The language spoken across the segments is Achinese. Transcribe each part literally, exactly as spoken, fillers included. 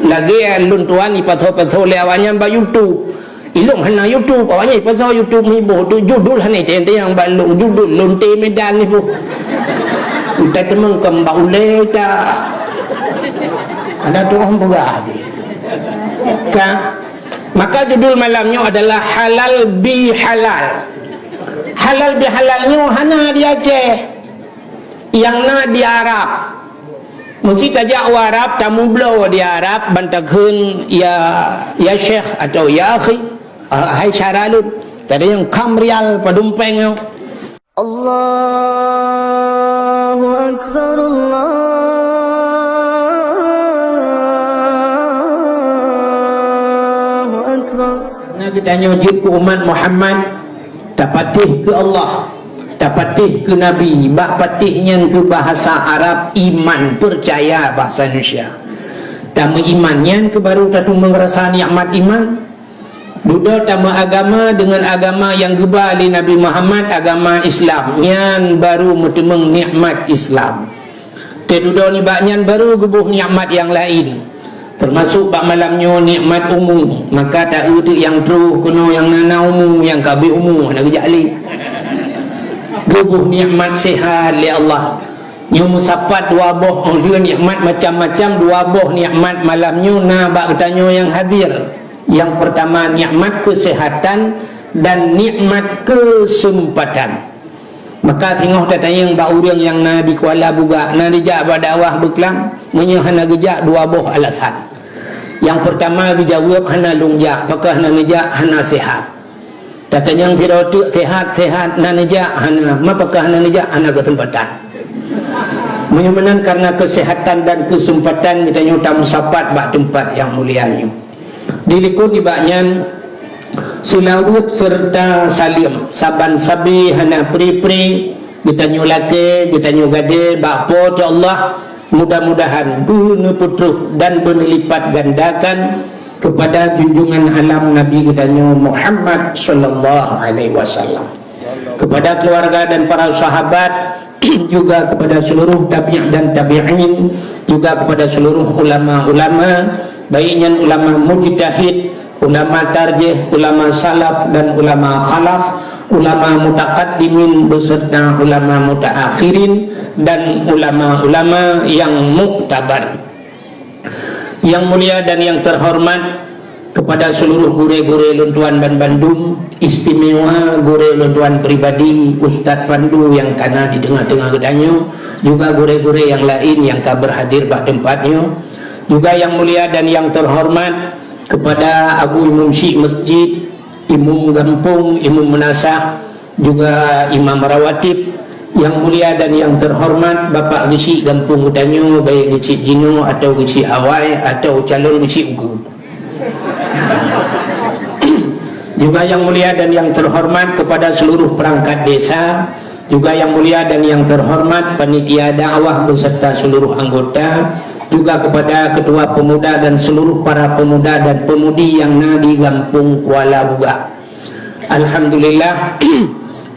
Lagée lôn tuan ipasoe-pasoe lé awaknyan bak YouTube. Ilôn hana YouTube, awaknyan ipasoe YouTube nibôh tu judul hana teuntang bak lôn, judul Lonte Medan nibôh. Entah teumang keu bak ulée ta. Ada tu orang peugah. Ka. Maka judul malam nyoe adalah halal bi halal. Halal bi halal nyoe hana di Aceh. Nyang na di Arab. Meusi tajak u Arab, tamubloe di Arab, ban takheun, "Ya, ya Syekh," atau "Ya akhi, ah, hai syara lôn." Tadi nyang kham rial padum péng nyoe. Allahu Akbar, Allahu Akbar. Na geutanyoe jeuet keu umat Muhammad, tapatéh keu Allah, tapatéh keu Nabi, bak patéh nyan keu bahasa Arab iman, peucaya bahasa Indonesia. Tameuiman nyan keu baru tatumeung rasa nikmat iman. Dudoe tameuagama deungon agama nyang geuba lé Nabi Muhammad, agama Islam, nyan baru meuteumong nikmat Islam. Teududoe nibak nyan baru geuboh nikmat nyang laén, teumasok bak malam nyoe nikmat umu. Maka taeu teuk nyang troh keunoe nyang na na umu, nyang ka abéh umu hana geujak lé. Geuboh nikmat sehat lé Allah. Nyoe meusapat dua boh, oh, dua nikmat macam-macam, dua boh nikmat malam nyoe na bak geutanyoe nyang hadir. Nyang peurtama nikmat keuseuhatan dan nikmat keuseumpatan. Maka singoh tatanyong bak ureuëng nyang na di Kuala Bugak, na dijak bak dakwah beuklam, meunyoe hana geujak dua boh alasan. Nyang peurtama geujaweueb hana lôn jak, pakon hana neujak, hana sehat. Tatanyong sidroe teuk sehat-sehat, na neujak hana, ma pakon hana neujak, hana keuseumpatan. Meunyoe meunan karena keuseuhatan dan keuseumpatan geutanyoe tameusapat bak teumpat nyang mulia nyoe. Dilikot nibak nyan, seulaweuet seureuta saleuem saban sabe hana pri-pri geutanyoe lakée, geutanyoe gadée bak Po teu Allah, mudah-mudahan beuneupeutroh dan beuneulipatgandakan keupada junjungan alam Nabi geutanyoe Muhammad sallallahu alaihi wasallam, keupada keuluwarga dan para sahabat, juga kepada seluruh tabi' dan tabi'in, juga kepada seluruh ulama-ulama, baik nyan ulama mujtahid, ulama tarjih, ulama salaf dan ulama khalaf, ulama mutaqaddimin beserta ulama mutaakhirin dan ulama-ulama yang muktabar. Yang mulia dan yang terhormat, kepada seluruh gurée-gurée lôn tuan ban bandum, istimewa gurée lôn tuan pribadi, Ustaz Pandu nyang ka na di teungoh-teungoh geutanyoe, juga gurée-gurée nyang laén nyang ka berhadir bak teumpat nyoe, juga yang mulia dan yang terhormat kepada Abu Imum Syik Masjid, Imum Gampông, Imum Meunasah, juga imam rawatib yang mulia dan yang terhormat, Bapak Geuchik gampông geutanyoe, baik Geuchik jinoe atau Geuchik awai atau calon Geuchik ukeue. Juga yang mulia dan yang terhormat kepada seluruh perangkat desa, juga yang mulia dan yang terhormat panitia dakwah beserta seluruh anggota, juga kepada ketua pemuda dan seluruh para pemuda dan pemudi yang na di Gampông Kuala Bugak. Alhamdulillah,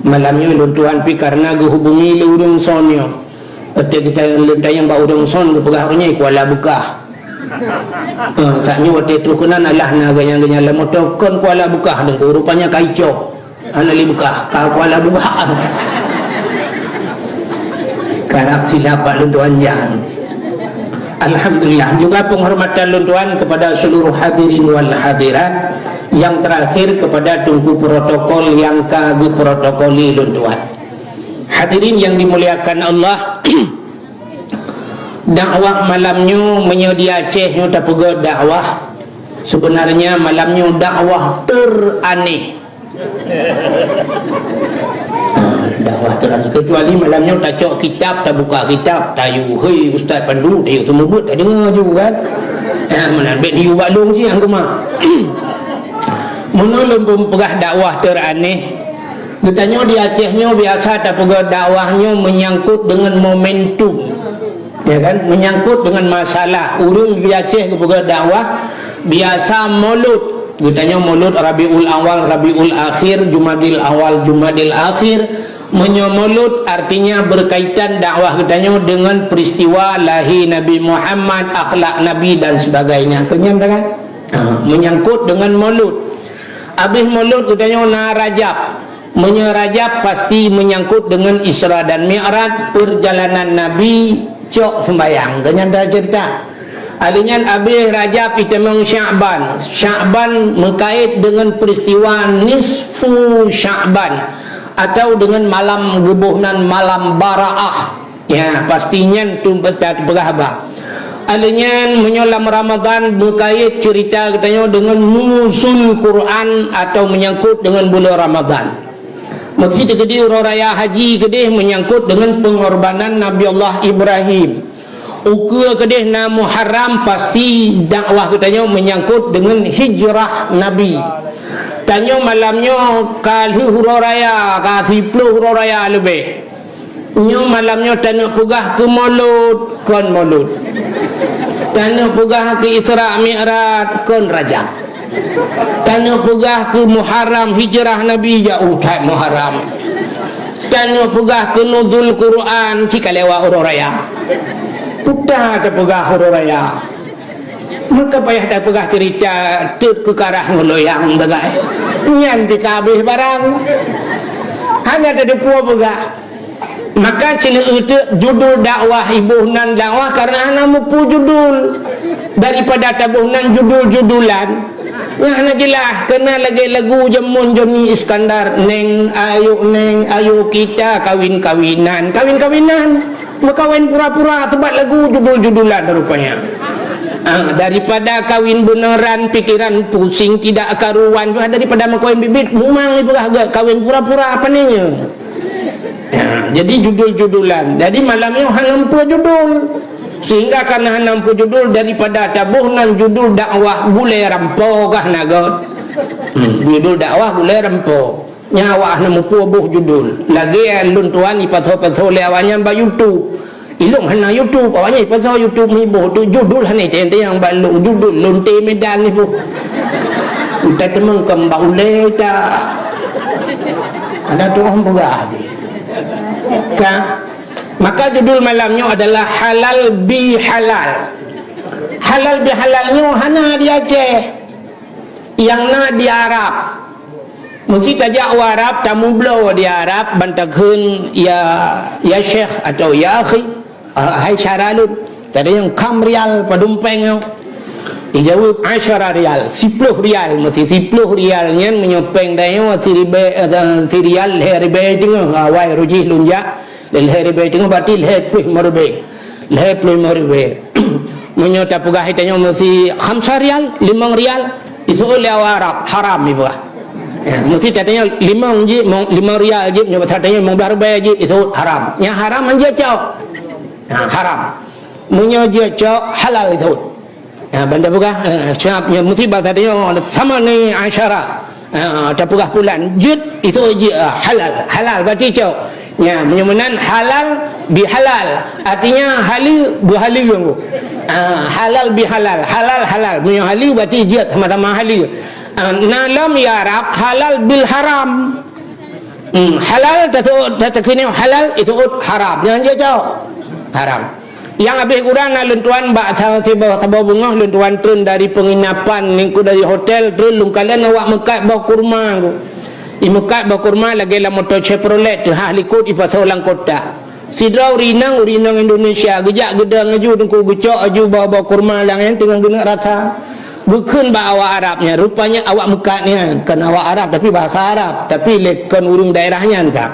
malam nyoe lôn tuan pi karena geuhubungi lé ureuëng son nyoe. Watée geuta-, lôn tanyong bak ureuëng son geupeugah ureuëng nyoe Kuala Beukah. Eh, saat nyoe watée troh keunan alah na ganyang-ganyang lam moto kon Kuala Beukah deungon rupanya ka icok. Hana lé Beukah, ka Kuala Beukah. Karab silap bak lôn tuan Jan. Alhamdulillah, juga penghormatan lôn tuan kepada seluruh hadirin wal hadirat, yang terakhir kepada teungku protokol yang ka geuprotokoli lôn tuan. Hadirin yang dimuliakan Allah, dakwah malam nyoe meunyoe di Aceh nyoe tapeugah dakwah, sebenarnya malam nyoe dakwah teraneh. Dakwah teraneh. Kecuali malam nyoe tacok kitab, tabuka kitab, tayue, "Hei Ustaz Pandu," tayue seumeubeuet, tadeungoe ju kan. Eh, meunan bèk diyue bak lôn siang keumah. Meunoe lôn peugah dakwah teraneh. Geutanyoe di Aceh nyoe biasa tapeugah dakwah nyoe menyangkut dengan momentum. Ya kan? Menyangkut dengan masalah. Ureuëng di Aceh geupeugah dakwah biasa Maulud. Geutanyoe Maulud Rabiul Awal, Rabiul Akhir, Jumadil Awal, Jumadil Akhir, Meunyoe Maulud, artinya berkaitan dakwah geutanyoe dengan peristiwa lahé Nabi Muhammad, akhlak Nabi dan sebagainya. Keu nyan kan? Ha, menyangkut dengan Maulud. Abéh Maulud geutanyoe na Rajab. Meunyoe Rajab pasti menyangkut dengan Isra dan Mi'raj, perjalanan Nabi cok sembahyang. Keu nyan tacerita. Alheuh nyan abéh Rajab itamong Sya'ban. Sya'ban meukait dengan peristiwa nisfu Sya'ban atau dengan malam geuboh nan malam Bara'ah. Ya, pasti nyan tu beta peugah haba. Alheuh nyan meunyoe lam Ramadan meukait cerita geutanyoe dengan nuzul Quran atau menyangkut dengan bulan Ramadan. Meuseuti keudeh uroe raya haji keudeh menyangkut dengan pengorbanan Nabi Allah Ibrahim. Ukeue keudeh na Muharram pasti dakwah geutanyoe menyangkut dengan hijrah Nabi. Tanyoe malam nyoe ka lheueh uroe raya, ka siplôh uroe raya leubeh. Nyoe malam nyoe taneuk peugah keu Maulud, kon Maulud. Taneuk peugah keu Isra Mi'raj, kon Rajab. Taneuk peugah keu Muharram hijrah Nabi, jauh that Muharram. Taneuk peugah keu nuzul Quran, ci ka lewat uroe raya. Puta tapeugah uroe raya. Meuka payah tapeugah cerita teuk keukarah ngon loyang bagai. Nyan pih ka habéh barang. Hana teudeupue peugah. Maka ci neueu teuk judul dakwah iboh nan dakwah karena hana mupeue judul. Daripada taboh nan judul-judulan, nyang hana jeulaih, keu na lagée lagu jameun Joni Iskandar, "Neng, ayo Neng, ayo kita kawin-kawinan." Kawin-kawinan, meukawen pura-pura, sabab lagu judul-judulan rupanya. Ah, daripada kawin beneran, pikiran pusing tidak karuan, daripada meukawen bit-bit, memang ipeugah gét kawin pura-pura, apa ni? Ya, jadi judul-judulan. Jadi malam nyoe hana mupeue judul. Sehingga karena hana mupeue judul, daripada taboh nan judul dakwah gulée rampo gah nagot. Hmm, judul dakwah gulée rampo. Nyan awak hana mupeue boh judul. Lagée lôn tuan ipasoe-pasoe lé awak nyan bak YouTube. Ilôn hana YouTube, awak nyan ipasoe YouTube mi boh tu judul hana teuntang bak lôn, judul Lonte Medan ni boh. Utai teumengkem bak ulée ta. Ada tu orang peugah. Ka? Maka judul malam nyoe adalah halal bi halal. Halal bi halal nyoe hana di Aceh. Nyang na di Arab. Meusi tajak u Arab, tamubloe di Arab, ban takheun, "Ya, ya Syekh," atau "Ya akhi, ah, hai syara lôn." Tadi nyang kam rial padum péng nyoe. Ijaweueb, "Asyara rial," siploh rial. Meusi siploh rial nyan meunyoe péng tanyoe siribée, eh, sirial lhée ribée teungoh, awai rujih lôn jak. Lhée ribée teungoh berarti lhée ploh limong ribée. Lhée ploh limong ribée. Meunyoe tapeugah tanyoe meusi khamsa rial, limong rial, iseuôt lé awak Arab, haram ipeugah. Ya, meusi tatanyoe limong jih, mong-, limong rial jih, meunyoe tatanyoe limong blaih ribée jih, iseuôt haram. Nyang haram han jeuet cok. Ha, haram. Meunyoe jeuet cok, halal iseuôt. Ha, ban tapeugah, eh, siap, ya, meusi bak tatanyoe, thamani asyara. Ha, tapeugah pulan, jeuet, itu jeuet, ah, halal. Halal berarti cok. Ya, meunyoe meunan halal bi halal. Artinya haleue beuhaleue. Ha, halal bi halal. Halal, halal. Meunyoe haleue berarti jeuet sama-sama haleue. Ha, na lom ya Arab halal bil haram. Hmm, halal tatu-, tatakini halal itu haram. Jangan jeuet cok. Haram. Nyang habéh kurang na lôn tuan bak sa-, siboh saboh beungoh lôn tuan treun dari penginapan, ningku dari hotel treun lôn kalon awak meukat boh kurma ku. Imeukat boh kurma lagée lam moto Chevrolet teuhah likot ipasoe lam kotak. Sidroe ureueng inong, ureueng inong Indonesia geujak geudong aju teungku geucok aju boh-boh kurma nyang teungoh geuneuk rasa. Geukheun bak awak Arab nyan, rupanya awak meukat nyan, kon awak Arab tapi bahasa Arab, tapi lé kon ureueng daerah nyan ka.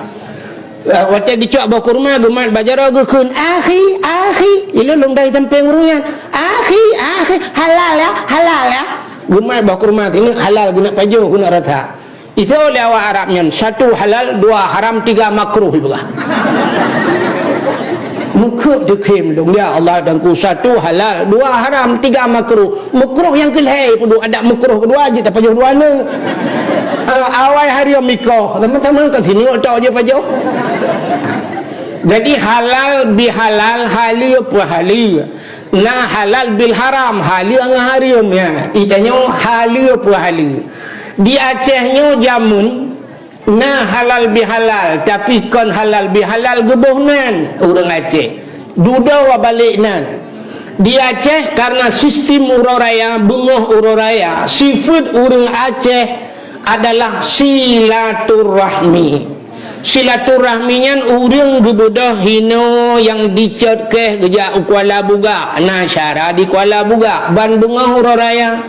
Eh, watée geucok boh kurma geumat bak jaroe geukheun, "Akhi, akhi." Ilôn lôn dai sampéng ureueng nyan, "Akhi, akhi, halal ya, halal ya." Geumat boh kurma sineuk halal geuneuk pajoh geuneuk rasa. Itu lé awak Arab nyan, satu halal, dua haram, tiga makruh ipeugah. Meukeuk teukhém lôn, ya Allah dan ku, satu halal, dua haram, tiga makruh. Makruh nyang keulhée peuduek adak makruh keudua jeuet tapajoh dua aneuk. Ah, awai hareuem ikoh, sama-sama ka sini otak je pajoh. Jadi halal bi halal, haleue peuhaleue. Na halal bil haram, haleue ngon hareuem ya. Itanyoe haleue peuhaleue. Di Aceh nyoe jameun Na halal bihalal, tapi kon halal bihalal geuboh nan ureuëng Aceh. Dudoe balék nan. Di Aceh, karena sistem uroe raya, beungoh uroe raya, sifeuet ureuëng Aceh adalah silaturahmi. Silaturahmi nyan ureuëng geubeudôh hinoe nyang dicot keh geujak u Kuala Bugak, na syara di Kuala Bugak, ban beungoh uroe raya.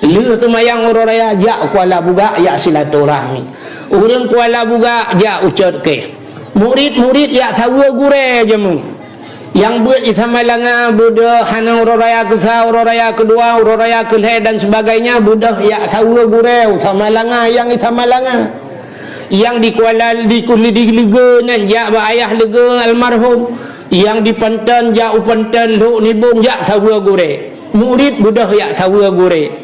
Lheueh seumayang uroe raya, jak Kuala Bugak, jak silaturahmi. Ureuëng Kuala Bugak jak ucot keh. Murit-murit jak saweue gurée jameun. Nyang beuet i Samalanga beudôh hana uroe raya keusa, uroe raya keudua, uroe raya keulhée dan sebagainya beudôh jak saweue gurée u Samalanga nyang i Samalanga. Nyang di Kuala di, di Leuge nan jak bak ayah Leuge almarhum. Nyang di Panton jak u Panton, Lhok Nibong jak saweue gurée. Murit beudôh jak saweue gurée.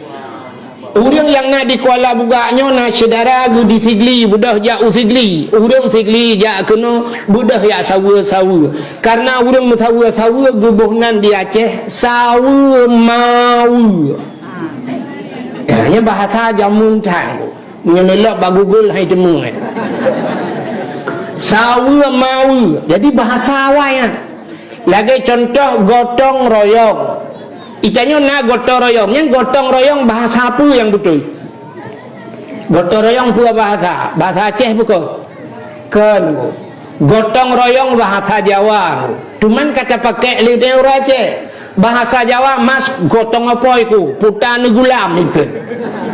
Ureuëng nyang na di Kuala Bugak nyoe na syedara geuh di Sigli, beudôh jak u Sigli. Ureuëng Sigli jak keunoe beudôh jak saweue-saweue. Karena ureuëng meusaweue-saweue geuboh nan di Aceh saweue maweue. Nah, nyan bahasa jameun that. Nyoe lôn lok bak Google hai teumé. Saweue maweue. Jadi bahasa awai nyan. Lagée contoh gotong royong. Itanyoe na gotong royong. Nyan gotong royong bahasa peue nyang beutôi? Gotong royong peue bahasa? Bahasa Aceh bukan? Kon. Gotong royong bahasa Jawa. Cuman ka tapakék lé ureuëng Aceh. Bahasa Jawa, mas gotong apoi ku, puta neugulam ikheun.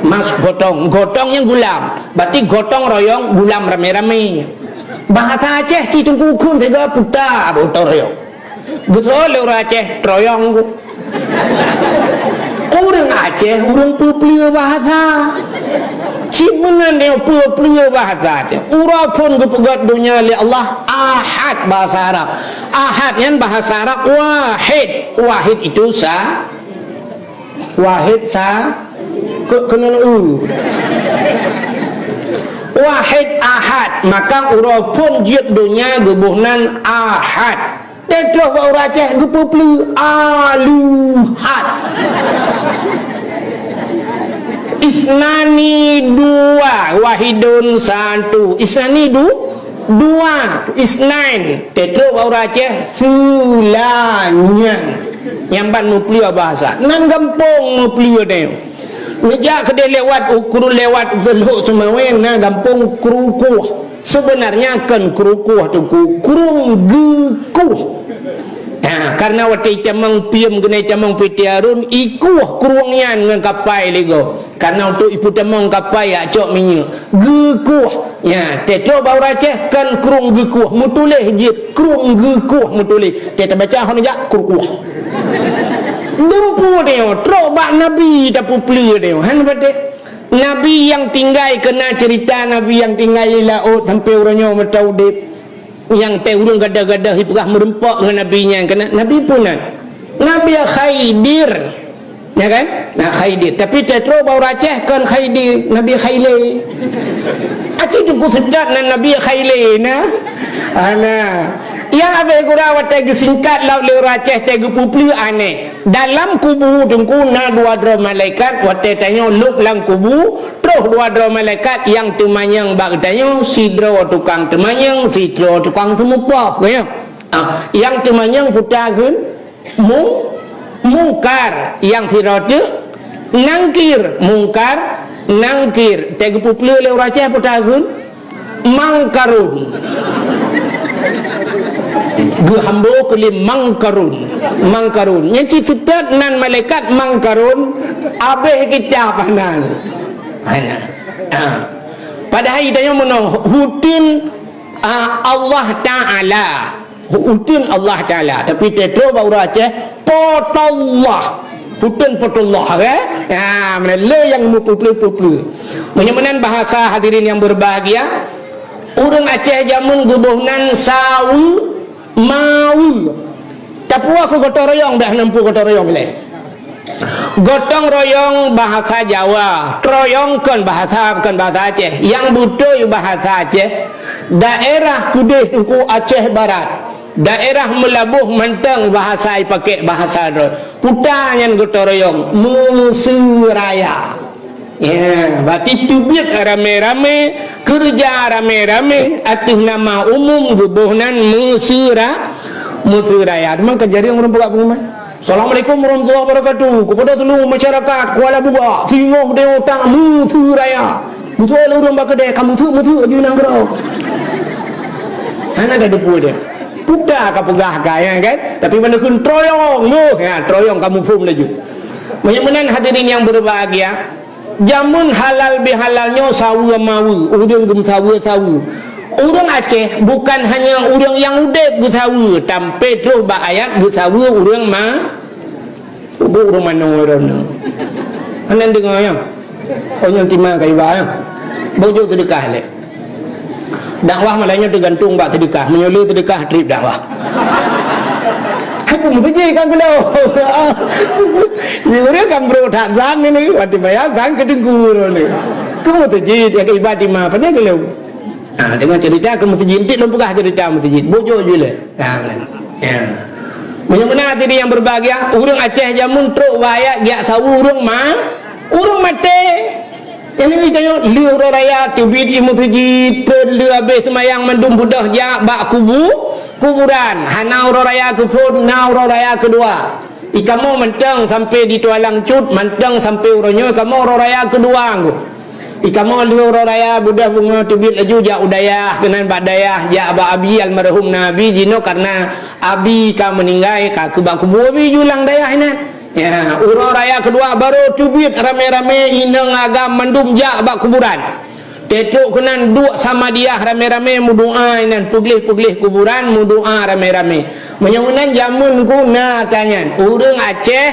Mas gotong, gotong nyang gulam. Berarti gotong royong gulam ramé-ramé. Bahasa Aceh cit teungku kheun siga puta gotong royong. Beutôi lé ureuëng Aceh, troyong ku. Ureuëng Aceh, ureuëng peupleue bahasa. Cit meunan dia peupleue bahasa dia. Uroe phon geupeugét donya lé Allah, Ahad bahasa Arab. Ahad nyan bahasa Arab wahid. Wahid itu sa-, wahid sa-, ke-, keunan u. Wahid Ahad, maka uroe phon jeuet donya geuboh nan Ahad. Teutroh bak ureuëng Aceh geupeupleue aluhat. Isnani dua, wahidun satu. Isnani du-, dua. Isnain. Teutroh bak ureuëng Aceh seulanyang. Nyang ban meupleue bahasa. Nan gampông meupleue deh. Neujak keudeh lewat u Kru-, lewat u Lhok Seumawé na gampông Krukoh. Sebenarnya kon Krukoh teungku, Krueng Geukoh. Ha, karena watée itamong piem keunan itamong Peuet Teuh Arun, ikoh krueng nyan ngon kapai lé gob. Karena untuk ipeutamong kapai jak cok minyeuk. Geukoh. Ya, teutroh bak ureuëng Aceh kon Krueng Geukoh, meutuléh jeuet Krueng Geukoh meutuléh. Teuh tabaca hon jak Krukoh. Dumpu nyoe, trok bak Nabi tapeupleue nyoe. Han patéh. Nabi nyang tinggai, keunan ceurita Nabi nyang tinggai di laôt sampoe uroe nyoe meuta udeb. Nyang teuh ureuëng gadoh-gadoh jipeugah meureumpok ngon Nabi nyan keunan. Nabi peue nan? Nabi Khidir. Ya kan? Na Khidir. Tapi teutroh bak ureuëng Aceh kon Khidir, Nabi Khailé. Aci teungku seudot nan Nabi Khailé na. Ana. Nyang abéh gura watée geusingkat laôt lé ureuëng Aceh teuh geupeupleue aneh. Dalam kubu teungku na dua droe malaikat, watée tanyoe lôb lam kubu, troh dua droe malaikat nyang teumanyong bak geutanyoe, sidroe tukang teumanyong, sidroe tukang seumupoh, ya. Ah, nyang teumanyong peue takheun? Mu-, Mungkar, nyang sidroe teuk Nangkir, Mungkar, Nangkir. Teuh geupeupleue lé ureuëng Aceh peue takheun? Mangkarun. Geuhambo keu lé Mangkarun. Mangkarun. Nyang cit seutôt nan malaikat Mangkarun, abéh kitab nan. Hana. Ha. Padahai tanyoe meunoe, huteun, ah, Allah Taala. Uteuen Allah Taala, tapi teutroh bak ureueng Aceh, Potollah. Uteuen Potollah, eh? Ha, meunan lé nyang meupeue-peue. Meunyoe meunan bahasa hadirin yang berbahagia, ureueng Aceh jameun geuboh nan saweue, maweue. Tapuwoe keu gotong royong, dah neumpu gotong royong lé. Gotong royong bahasa Jawa, troyong kon bahasa, kon bahasa Aceh. Nyang beutôi bahasa Aceh, daerah keudeh Teungku Aceh Barat, daerah Meulaboh mantong bahasa ipaké bahasa droe. Peue nyan gotong royong, meuseuraya. Ya, berarti teubiet ramé-ramé, keureuja ramé-ramé, ateueh nama umum geuboh nan meuseura-, meuseuraya. Teuma ka jareueng ureueng peugah pengumuman. "Assalamualaikum warahmatullahi wabarakatuh. Kepada seluruh masyarakat Kuala Bubak, singoh deh utang meuseuraya." Beutôi lé ureueng bak keudè, ka meuseuk-meuseuk aju nanggroe. Hana ka deupue deh. Puta ka peugah ka, ya kan? Tapi ban kheun troyong, meuh, ya, troyong ka muphom laju. Meunyoe meunan hadirin yang berbahagia, jameun halal bihalal nyoe saweue maweue, ureueng geumeusaweue-saweue. Ureueng Aceh bukan hanya ureueng nyang udeb geusaweue, tampé troh bak ayat geusaweue ureueng ma-, Ubuk ureueng manoe droeneuh. Hana deungoe nyoe. Oh, nyoe tima kayuwa nyoe. Boh jok seudeukah lé. Dakwah malam nyoe teugantung bak seudeukah. Meunyoe le seudeukah, trép dakwah. Hai peumeuseujid kan keunoe. Ji ureueng kan brok that zan ni, watèe bayar zan keu teungku droeneuh. Peumeuseujid, ya, keu iba tima, pane keunoe. Ha, deungoe cerita keu meuseujid, enteuk lôn peugah cerita meuseujid. Boh jok ju lé. Ha, ya. Meunyoe meunan hadirin yang berbahagia, ureueng Aceh jameun trok bak ayat geujak saweue ureueng ma-, ureueng maté. Nyang nyoe tanyoe lheueh uroe raya teubiet i meuseujid, trön lheueh abéh seumayang mandum beudôh jak bak kubu-, kuburan. Hana uroe raya keuphon, na uroe raya keudua. I kamoe mantong sampoe di Tualang Cut, mantong sampoe uroe nyoe kamoe uroe raya keudua nggoh. I kamoe lheueh uroe raya beudôh beungoh teubiet laju jak u dayah, keunan bak dayah jak bak abi almarhum na abi jinoe karena abi ka meuninggai ka keu bak kubu abi ju lam dayah inan. Ya, uroe raya keudua barô teubiet ramé-ramé inong agam mandum jak bak kuburan. Teutrok keunan duek Samadiyah ramé-ramé meudoa inan, peugleh-peugleh kuburan meudoa ramé-ramé. Meunyoe meunan jameun ku na tanyan, ureueng Aceh,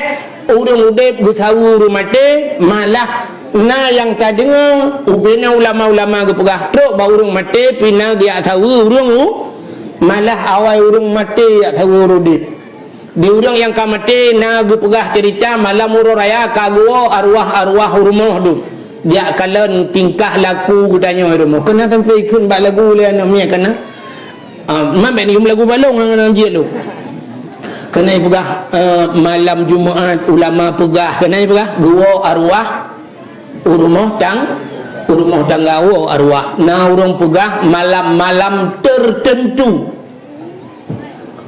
ureueng udeb geusaweue ureueng maté, malah na nyang tadeungoe ubena ulama-ulama geupeugah trok bak ureueng maté pih na geujak saweue ureueng u-, malah awai ureueng maté jak saweue ureueng udeb. Di ureueng nyang ka maté na geupeugah ceurita malam uroe raya ka geuwoe arwah-arwah u rumoh dum. Jak kalon tingkah laku geutanyoe i rumoh. Keunan sampoe ikheun bak lagu lé aneuk miet keunan. Ah, man bèk neuyue lagu balong ngon jieb lôn. Keunan ipeugah, eh, malam Jumat ulama peugah, keunan ipeugah geuwoe arwah u rumoh tang-, u rumoh tangga woe arwah. Na ureueng peugah malam-malam tertentu.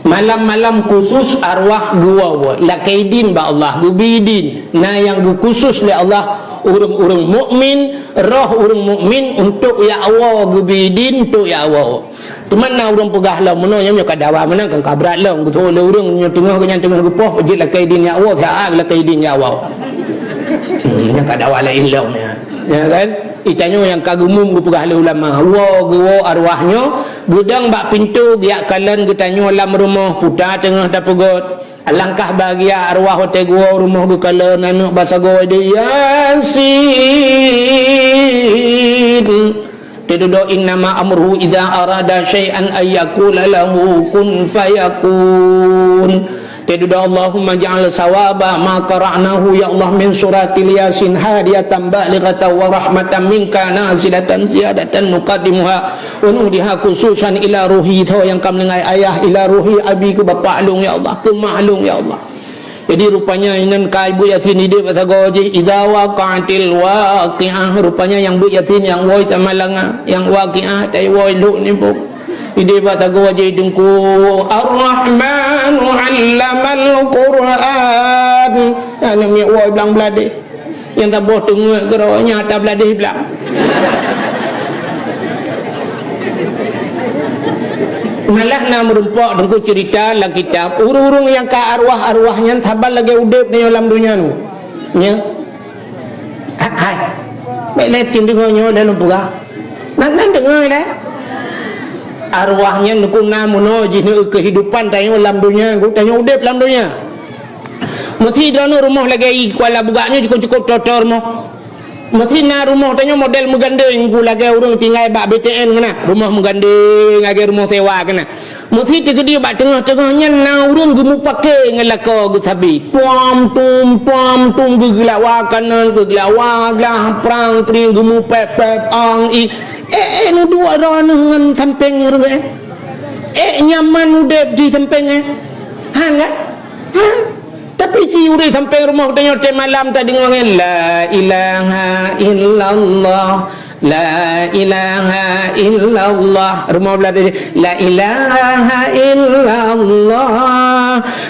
Malam-malam khusus arwah geuwoe, lakée idin bak Allah, geubri idin. Na nyang geukhusus lé Allah ureueng-ureueng mukmin, roh ureueng mukmin untuk jak woe geubri idin, untuk jak woe. Teuma na ureueng peugah lom meunoe, nyoe ka dawa meunan kan ka brat lom, geutho lé ureueng nyoe teungoh, nyan teungoh geupoh, jeuet lakée idin jak woe, siat lakée idin jak woe. Hmm, nyan ka dawa laén lom nyan. Ya kan? Itanyoe nyang ka geumum geupeugah lé ulama, woe geuwoe arwah nyoe, geudong bak pintoe geujak kalon geutanyoe lam rumoh, puta teungoh tapeugöt. Alangkah bahgia arwah watée geuwoe rumoh geukalon aneuk basagoe di Yasin. Teududoe innama amruhu idza arada syai'an an yaqula lahu kun fayakun. Teududoe Allahumma ja'al sawaba ma qara'nahu ya Allah min suratil Yasin hadiyatan balighatan wa rahmatan minka nazilatan ziyadatan nuqaddimuha wa nuhdiha khususan ila ruhi tho nyang ka meuninggai ayah, ila ruhi abi keu bapak lôn ya Allah, keu mak lôn ya Allah. Jadi rupanya inan ka beuet Yasin idéh bak sagoe jih, idza waqa'atil waqi'ah, rupanya nyang beuet Yasin nyang woe sama langa, nyang waqi'ah tai woe lhok nibok. Idéh bak sagoe jih Teungku, Ar-Rahmanu 'allamal Qur'an. Aneuk miet woe blang bladeh. Nyang saboh teungeut keudroe nyan ata bladeh blang. Malah na meurumpok Teungku cerita lam kitab, ureueng-ureueng nyang ka arwah-arwah nyan saban lagèe udép tanyoe lam donya nyoe. Nya. Hai. Bèk lé tem deungö nyoe lé lôn peugah. Nan, nan deungö lé. Arwah nyan Teungku na meunoe jih keuhidupan tanyoe lam donya, tanyoe udép lam donya. Meusi droeneuh rumoh lagèe i Kuala Bugak nyoe cukôp-cukôp toe-toe rumoh. Meusi na rumoh tanyoe model meugandeng, Teungku, lagèe ureueng tinggai bak B T N keunan. Rumoh meugandeng lagèe rumoh sewa keunan. Meusi teukeudi bak teungoh-teungoh nyan na ureueng geumupakè ngon lakoe geusabe. Pom tum, pom tum, geugeulawa kanan, geugeulawa glah, prang pring, geumupèp-pèp ang i. Eh, eh, neuduek droeneuh ngon sampéng nyan, eh. Eh, nyaman udép di sampéng, eh. Han kan? Ha? Tapi ci ureuëng sampéng rumoh geutanyoe tiep malam tadeungoe ngon, "La ilaha illallah, la ilaha illallah." Rumoh blah tadi, "La ilaha illallah,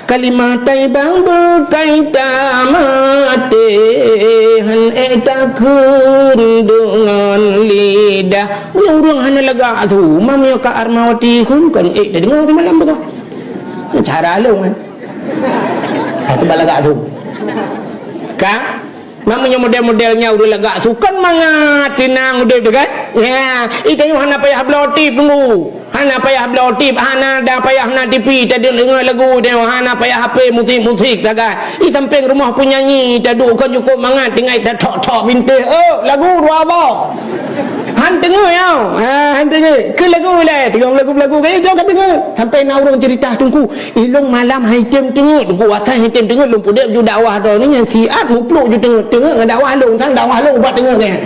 kalimah thayyibah beukai tamaté, han ék takheun deungon lidah." Meunyoe ureuëng hana lagak su, mam nyoe ka Armawati kheun kon ék tadeungoe tiep malam beugah. Cara lôn kan. Ha, tu bak lagak su. Ka? Mak meunyoe model-model nyan ureuëng lagak su kon mangat teunang udeb tu kan? Ya, i tanyoe hana payah bloe tip teungku. Hana payah bloe tip, hana dan payah na T V, tadeungoe lagu tanyoe, hana payah H P musik-musik sagai. I sampéng rumoh peunyanyi, taduek kon cukôp mangat, tinggai tathok-thok binteh. Oh, lagu dua boh. Han teungoe ya. Ha, han teungoe. Keu lagu lé, teungoe lagu-lagu kaya jauh ka teungoe. Sampai na ureuëng cerita teungku, Ilong malam hai tem teungeut, teungku asai hai tem teungeut, lôn pudeb ju dakwah droe ni nyang siat mupluk ju teungeut, teungeut ngon dakwah lôn, sang dakwah lôn ubat teungeut nyan.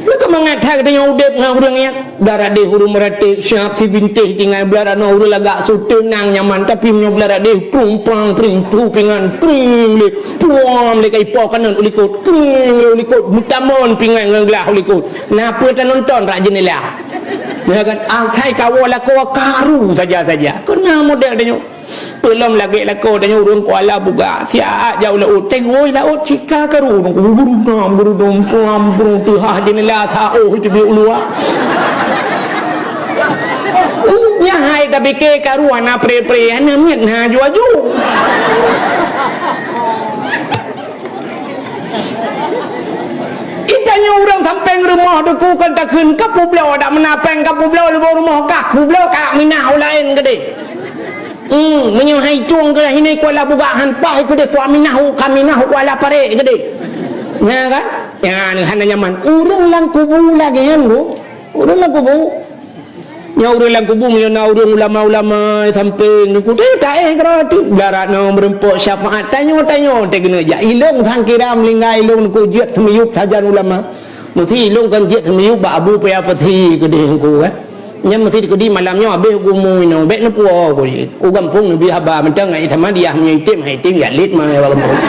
Lôn ka mangat that geutanyoe udeb ngon ureuëng nyan. Blah radeh ureuëng meuratéb, siap sibinteh tinggai blah ranoe ureuëng lagak su teunang nyaman, tapi meunyoe blah radeh prung prang pring pru pingan pring lé, puam lé kai po kanan u likot, kring lé u likot, meutamon pingan ngon glah u likot. Na peue tanonton rak jeundela. Ya kan? Asai kawoe lakoe karu saja-saja. Keu na model tanyoe. Peulom lagèe lakoe tanyoe ureueng Kuala Bugak. Siat jak u laôt. Teungoh laôt cika karu. Guru dong, guru dong, pulam, guru teuhah jeundela saôh teubiet u luwa. Nyan hai tapike karu hana pre-pre, hana miet na aju-aju. Itanyoe ureueng sampéng rumoh teungku kon takheun ka peubloe dak meunan péng ka peubloe lubong rumoh kah peubloe ka minah u laén keudeh. Hmm, meunyoe hai cung keu hinoe Kuala Bugak han paih keudeh ku minah u ka minah u Kuala Parek keudeh. Nya kan? Nya hana nyaman. Ureueng lam kubu lagèe nyan bu. Ureueng lam kubu. Nyoe ureueng lam kubu meunyoe na ureueng ulama-ulama sampéng teungku teuh taéh keudroe teuk blah rak nyoe meureumpok syafaat tanyoe-tanyoe teuh keuneuk jak ilong sang kira meulinggai ilong teungku jeuet seumiyueb sajan ulama. Meusi ilong kan jeuet seumiyueb bak Abu Paya Pasi keudeh teungku kan. Nyan meusi keudeh malam nyoe habéh gumu inoe bék neupuwoe ku jeuet. U gampông neubi haba mantong ngon Isa Madiah meunyoe item hai item jak lét ma bak gampông.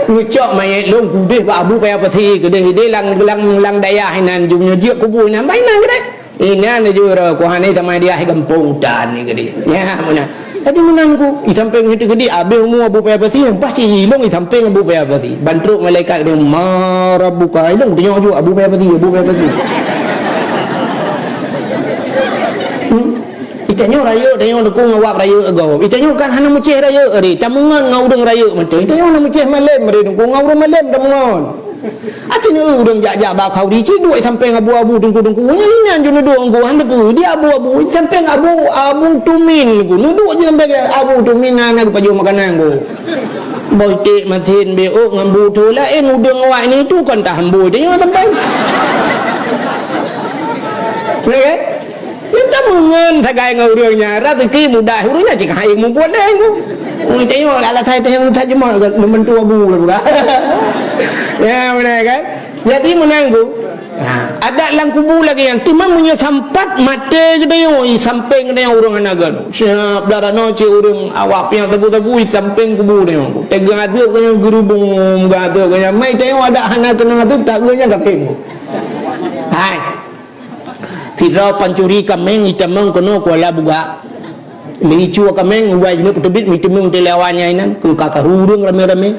Neucok manyét lôn keudeh bak Abu Paya Pasi keudeh ideh lam, lam, lam dayah inan jum nyoe jeuet kubu inan bah inan keudeh. Inan jeuet ku hana sama dia gampông tan ni keudeh. Nya meunan. Jadi meunan ku, i sampéng nyoe keudeh abéh umu Abu Paya Pasi, pas ci ilong i sampéng Abu Paya Pasi. Ban trok malaikat keudeh, "Ma rabbuka?" Ilong teunyok ju Abu Paya Pasi, Abu Paya Pasi. Hmm? Itanyoe rayeuk, tanyoe teungku ngon awak rayeuk gob. Itanyoe kan hana meucéh rayeuk ari, tameungon ngon ureueng rayeuk mantong. Itanyoe hana meucéh malém ari teungku ngon ureueng malém tameungon. Aci neu ureueng jak-jak bak khauri, ci duek sampéng abu-abu teungku-teungku. Nyan inan ju neuduek teungku, han teupeu. Di abu-abu, sampéng abu, abu tumin teungku. Neuduek ju sampéng abu tumin na, na geupajoh makanan teungku. Boh iték masin beuk ngon bu tho laén udeueng awak nyan itu kon tahambôi tanyoe sampéng. Ya kan? Nyan tameungon sagai ngon ureueng nyan, raseuki mudah ureueng nyan cit hai mubuet lé nyoe. Ureueng tanyoe alasai teuh nyang tajeumak membantu abu lah pula. Ya, beuna kan? Jadi meunan ku. Ha, adat lam kubu lagèe nyan. Teuma meunyoe sampat maté geutanyoe, i sampéng geutanyoe ureueng hana geutanyoe. Siap darah nyoe cit ureueng awak piang tabu-tabu i sampéng kubu tanyoe. Teungoh azeub geutanyoe geurubong, geuazeub geutanyoe. Mai tanyoe adat hana keunong azeub, tak geutanyoe nyan gasém. Hai. Sidroe pancuri kaméng itamong keunoe Kuala Bugak. Lé icue kaméng, ubai jineuk peuteubiet, miteumeung teuh lé awak nyan inan, keu ka karu ureueng ramé-ramé.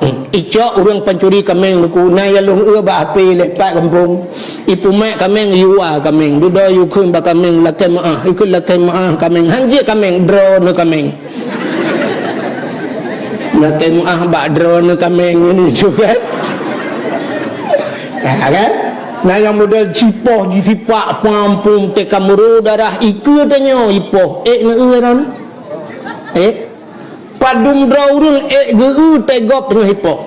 Hmm. Icok ureueng pancuri kaméng teungku, na ya lôn eu bak H P lé pat gampông. Ipeumat kaméng, iyue kaméng. Dudoe iyue kheun bak kaméng, lakèe meu'ah. Ikheun lakèe meu'ah kaméng. Han jeuet kaméng, droeneuh kaméng. Lakèe meu'ah bak droeneuh kaméng nyoe kan. Nah, kan? Na nyang model jipoh jisipak pampung teuka meuro darah ikeue tanyoe ipoh. Ék neueu droeneuh? Ék? Padum droe ureueng ék geu-eu teugob teungoh ipoh.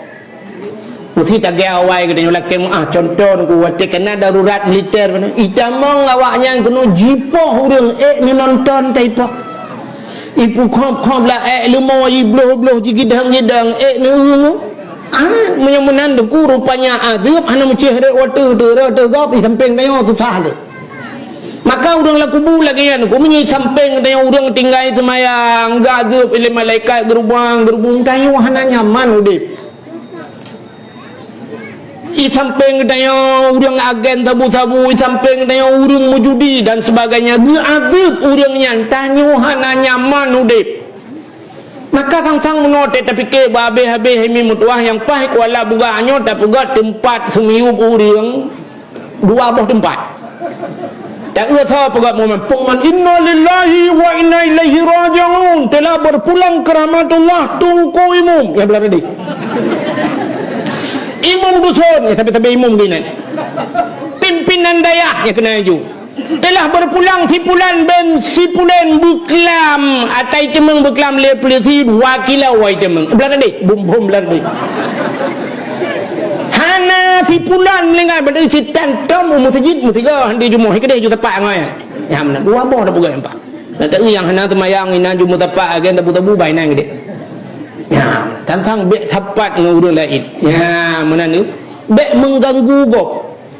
Meusi tagèe awai geutanyoe lakèe meu'ah contoh teungku watèe keunan darurat militer itamong awak nyan keunoe jipoh ureueng ék neunonton taipoh. Ipeukhop-khop lam ék leumo jibloh-bloh jigidang-gidang ék neueu. Ah, meunyoe meunan teungku rupanya azeub hana meucéh rot watèe teuh rot teuh gob i sampéng tanyoe susah deh. Ma Maka ureuëng lam kubu lagée nyan, ku meunyoe sampéng geutanyoe ureuëng tinggai seumayang, geuazeueb lé malaikat, geurubang, geurubung, tanyoe hana nyaman udeb. I sampéng geutanyoe ureuëng agen sabu-sabu, i sampéng geutanyoe ureuëng meujudi dan sebagainya, geuazeueb ureuëng nyan, tanyoe hana nyaman udeb. Maka sang-sang meunoe teuh tapike bak habéh-habéh mi meutuwah nyang paih kuala buga nyoe tapeugah teumpat seumiyueb ureuëng dua boh teumpat. Tak eu soe peugah momen, peungon, "Innalillahi wa inna ilaihi raji'un." Telah berpulang ke rahmatullah Teungku Imum. Ya, belah tadi. Imum dusun, ya, sampai-sampai imum geunan. Pimpinan dayah, ya, kena ju. Telah berpulang si pulan bin si pulan beuklam, atai teumeung beuklam lé polisi dua kilo wai teumeung. Belah tadi, bum-bum belah tadi. Hana si pulan meuninggai, bak si tan tom u meuseujid meusigoe di jumoh, keudeh ju tepak ngon nyan. Nyan meunan, dua boh dah peugah empat. Nah, tapi nyang hana teumayang, inan ju meutepak, agen tabu-tabu, bai nan keudeh. Nyan, tantang bék sapat ngon ureuëng laén. Nyan, meunan ni. Bék mengganggu gob.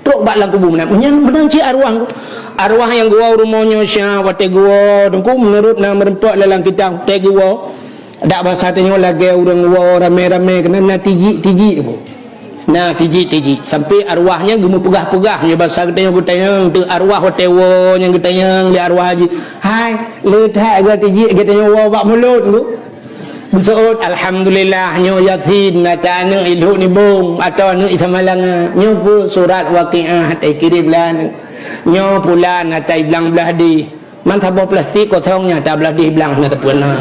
Trok bak lam kubu meunan. Nyan meunan cit arwah. Arwah nyang geuwoe rumoh nyoe sya watée geuwoe, Teungku, meunurot na meureumpok lam kitab watée geuwoe. Dak basa tanyoe lagée ureuëng woe ramé-ramé keunan na tijik-tijik. Na tijik-tijik. Sampai arwah nyan geumeupeugah-peugah nyoe basa geutanyoe geutanyong teu arwah watée woe nyang geutanyong lé arwah jih. Hai, le that geuh tijik geutanyoe woe bak mulod tu. Beuseuôt, "Alhamdulillah, nyoe Yasin, ata aneuëk idhok nibong, atau aneuëk isamalanga. Nyoe pue surat Waqiah, ata ikirém lé aneuëk. Nyoe pulan, ata iblang blah dih. Man saboh plastik kosong nyan, ata blah dih iblang hana teupeu na.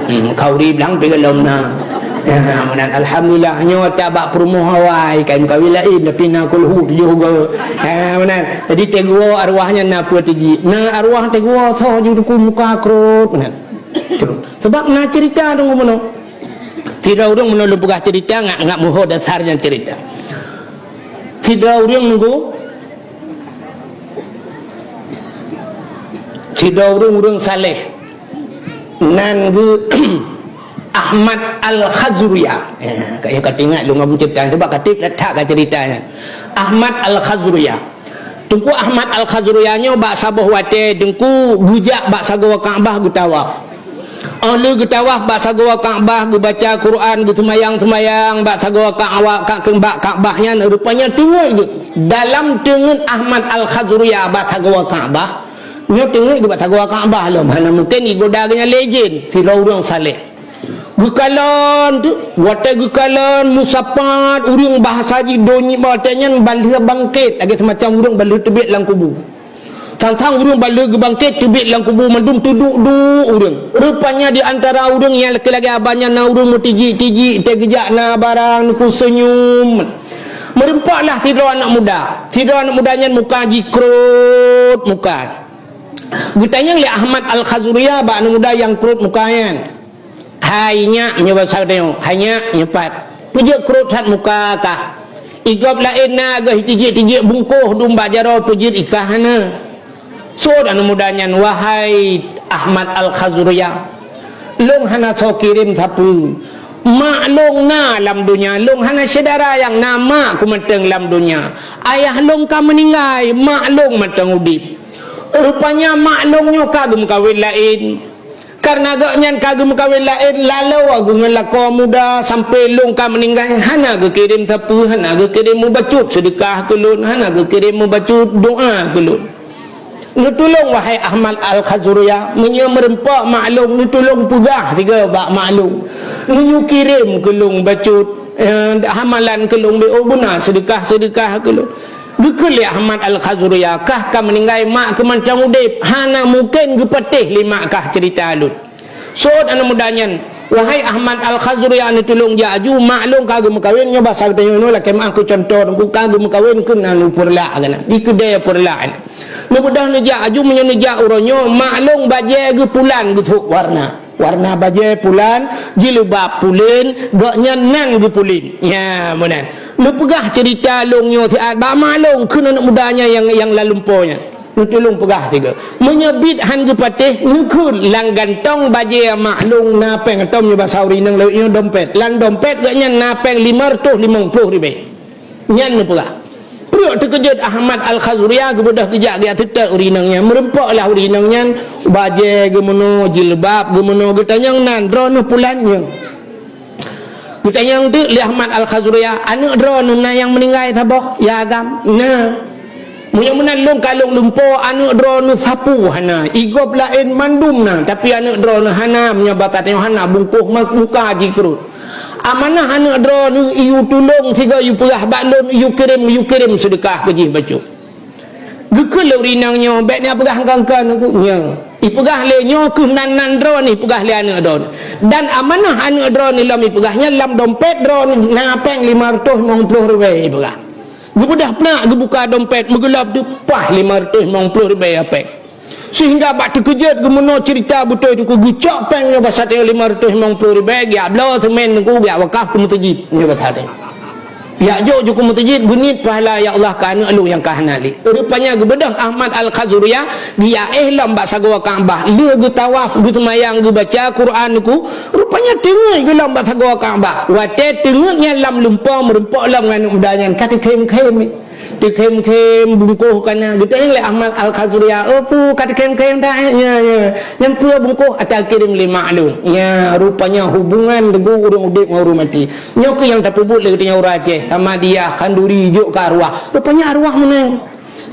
Hmm, khauri iblang pih golom na." Ya, meunan, "Alhamdulillah, nyoe ata bak peurumoh awai, kai meukawen laén, tapi na kulhu tujoh goe." Ya, meunan. Jadi, teungoh arwah nyan na pue tijik. Na arwah teungoh soe ju Teungku muka krot, meunan. Krot. Sabab na cerita dong bunoe. Sidroe ureuëng meunurot lôn peugah cerita, ngat, ngat meuho dasar nyang cerita. Sidroe ureuëng nunggu, sidroe ureuëng, ureuëng saleh. Nan geuh Ahmad Al-Khazruya. Ya, ka, ka teuingat lôn ngon cerita, sebab ka treb that-that ka cerita nyan. Ahmad Al-Khazruya. Teungku Ahmad Al-Khazruya nyoe bak saboh watée Teungku geujak bak sagoe Ka'bah geutawaf. Óh lheueh geutawaf bak sagoe Ka'bah, geubaca Quran, geuseumayang-seumayang bak sagoe Ka'bah, ka-, bak Ka'bah nyan rupanya teungeut geuh. Dalam teungeut Ahmad Al-Khazruya bak sagoe Ka'bah, nyoe teungeut geuh bak sagoe Ka'bah lom, hana mungken igoda geuh nyan lé jén, sidroe ureuëng saleh. Geukalon tu, watée geukalon meusapat ureuëng bahasa jih donya watée nyan ban lheueh bangkét, lagée seumacam ureuëng ban lheueh teubiet lam kubu. Sang-sang ureuëng ban lheueh geubangkét teubiet lam kubu mandum teuduek-duek ureuëng. Rupanya di antara ureuëng nyang lagée-lagée abah nyan na ureuëng meutijik-tijik, teugeujak na barang neupeusenyum. Meureumpoklah sidroe aneuëk muda. Sidroe aneuëk muda nyan muka jih krot muka. Geutanyong lé Ahmad Al-Khazruya bak aneuëk muda nyang krot muka nyan. "Hai nyak," nyoe basa geutanyoe, "hai nyak, nyoe pat. Peujeuet krot that muka kah. Igob laén na geuh tijik-tijik bungkôh dum bak jaroe peujeuet ikah hana." Seuôt aneuëk muda nyan, "Wahai Ahmad Al-Khazruya, lôn hana soe kirém sapeue. Mak lôn na lam donya, lôn hana syedara nyang na mak ku mantong lam donya. Ayah lôn ka meuninggai, mak lôn mantong udeb. Rupanya mak lôn nyoe ka geumeukawen laén. Kareuna gobnyan ka geumeukawen laén, laloe geuh ngon lakoe muda sampoe lôn ka meuninggai, hana geukirém sapeue, hana geukirém meubacut seudeukah keu lôn, hana geukirém meubacut doá keu lôn." Neutulông, wahai Ahmad Al-Khazruya, meunyoe meureumpok mak lôn, neutulông peugah sigoe bak mak lôn. Neuyue kirém keu lôn bacut, eh, hamalan keu lôn, beu beuna seudeukah-seudeukah keu lôn. Geukheun lé Ahmad Al-Khazruya, "Kah ka meuninggai, mak keu mantong udeb, hana mungken geupatéh lé mak kah ceurita lôn." Seuôt aneuëk muda nyan, "Wahai Ahmad Al-Khazruya, neutulông jak aju, mak lôn ka geumeukawen, nyoe basa geutanyoe nyoe lakée meuáh keu cuntoh, Teungku, ka geumeukawen keunan u Peureulak keunan, di keudée Peureulak nyan. Neubeudôh neujak aju, meunyoe neujak uroe nyoe, mak lôn bajée geuh pulan geusôk warna. Warna bajée pulan, jilbab pulen, gobnyan nan geupulen." Ya, meunan. Neupeugah ceurita lôn nyoe siat bak mak lôn, kheun aneuëk muda nyan nyang, nyang lam lumpoe nyan. Neutulông peugah sigoe. Meunyoe biet han geupatéh, neukheun lam gantong bajée mak lôn na péng, atau meunyoe basa ureuëng inong lawét nyoe dompet. Lam dompet gobnyan na péng limong reutôh limong ploh ribée. Nyan neupeugah. Pruet teukeujot Ahmad Al-Khazuria, geubeudôh geujak geujak seutôt ureueng inong nyan. Meureumpok lah ureueng inong nyan, bajée geumeunoe, jilbab geumeunoe, geutanyong nan, "Droeneuh pulan nyoe?" Geutanyong teuk lé Ahmad Al-Khazuria, "Aneuëk droeneuh na nyang meuninggai saboh, ya agam?" "Na." "Meunyoe meunan lôn kalon lumpoe, aneuëk droeneuh sapeue hana, igob laén mandum na, tapi aneuëk droeneuh hana, meunyoe bak satéh nyoe hana bungkôh ma-, muka jih keurot. Amanah aneuëk droeneuh iyue tulông sigoe iyue peugah bak lôn, iyue kirém, iyue kirém seudeukah keu jih bacut." Geukheun lé ureueng inong nyoe, "Bék neupeugah ngon-ngon Teungku." "Nyoe." Ipeugah lé, "Nyoe kheueh nan-nan droeneuh," ipeugah lé aneuëk droeneuh. "Dan amanah aneuëk droeneuh lom," ipeugah, "nyan lam dompet droeneuh na péng lima reutôh limong ploh ribée," ipeugah. Geubeudôh peunak, geubuka dompet, meugeulop teuk, paih lima reutôh limong ploh ribée péng. Seuhingga bak teukeujot geumeunoe ceurita beutôi Teungku, geucok péng nyoe bak satéh lima reutôh limong ploh ribée, geujak bloe seumén Teungku, geujak wakaf keu meuseujid nyoe bak satéh. Geujak jok ju keu meuseujid, geuniet pahala, "Ya Allah, keu aneuëk lôn nyang ka hana lé." Rupanya geubeudôh Ahmad Al-Khazuria, geujak éh lom bak sagoe Ka'bah, lheueh geutawaf, geuseumayang, geubaca Quran Teungku, rupanya teungeut geulom bak sagoe Ka'bah. Watée teungeut nyan lam lumpoe, meureumpok lom ngon aneuëk muda nyan, ka teukhém-khém. Teukhém-khém, bungkôh ka na. Geutanyong lé Ahmad Al-Khazuria, "Oh pu, ka teukhém-khém that?" "Ya, ya." "Nyan peue bungkôh?" "Ata kirém lé mak lôn." Ya, rupanya hubungan Teungku ureueng udeb ngon ureueng maté. Nyoe kheueh nyang tapeubuet lé geutanyoe ureueng Aceh, samadiyah, khanduri, jok keu arwah. Rupanya arwah meunan.